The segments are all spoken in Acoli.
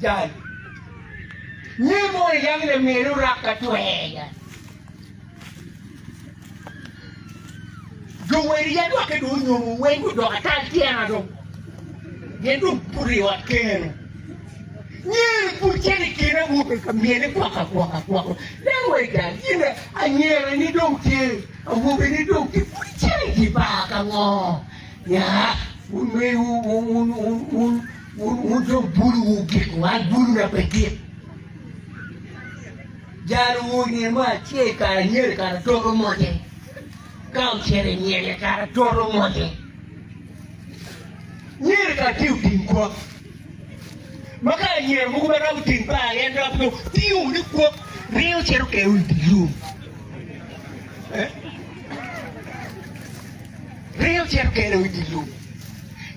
Jal. Nyer mo yang lamere orak ka twer. Jo weri ya dwokke dong onyomo weng gudok atal tyena dong. Gin dong pud i ot keno. Nyeri pud cito i kin awobe ka myele kwaka kwaka kwaka. Nen wa i gang in anyira ni dong tye, awobe ni dong tye pud icito i dye bar ka ngo? Ya wun wun wun wun dong bulu wu gik an bulu na pe gik. Jal wu nino mo acel kara anyira kara toto moce ka ocito i myel kara toto moce. Nyeri ka tye oting kwok ma ka anyira mogo ma romo ting bar en romo dong tingo ni kwok ringo cito kede i dye lum ringo cito kede i dye lum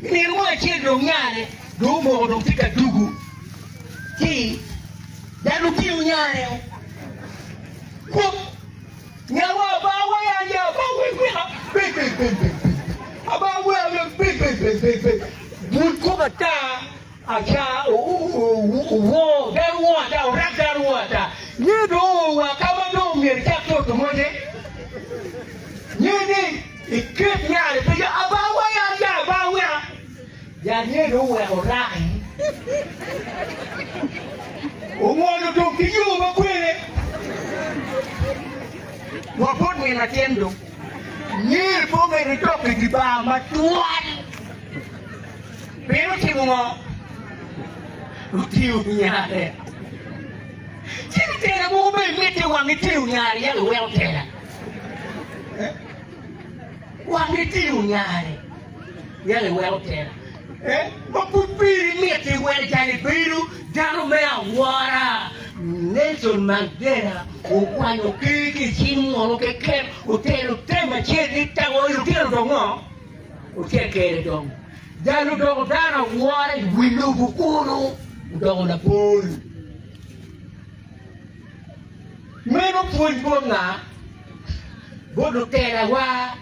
nino mo acel dong nyare dong omoko dong tye ka dugu ci dano otingo nyare kwok Nyawa aba weya ya aba we weka be be be be be aba weya we be be be be be but kok ata aca owoo dano woo ata orak dano woo ata nye dong oo wa ka ma dong myero icak toto moce nye ni iket nyare pe ya aba weya ya aba weka ya nye dong oweko oraki Ongolo dong ki yo ma kwene wa bot min acen dong. Nyeri pe omedo dok i dye bar matwal. Pien otimo ngo? Otingo nyare. Ci lutela mogo bene mitte wang itingo nyare yako iweko tela. Wang itingo nyare. Yam iweko tela ma pud piri mit-ti wek jal ibedo dano me awora. Nelson Mandela okwanyo ker ki i cing munu keken otelo tem acel ni tango lutino dong ngo? Otyek kere dong. Jal odoko dano awora i wi lobo kunu odoko labol. Meno pwony bot nga? Bot lutelawa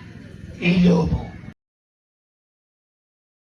i lobo.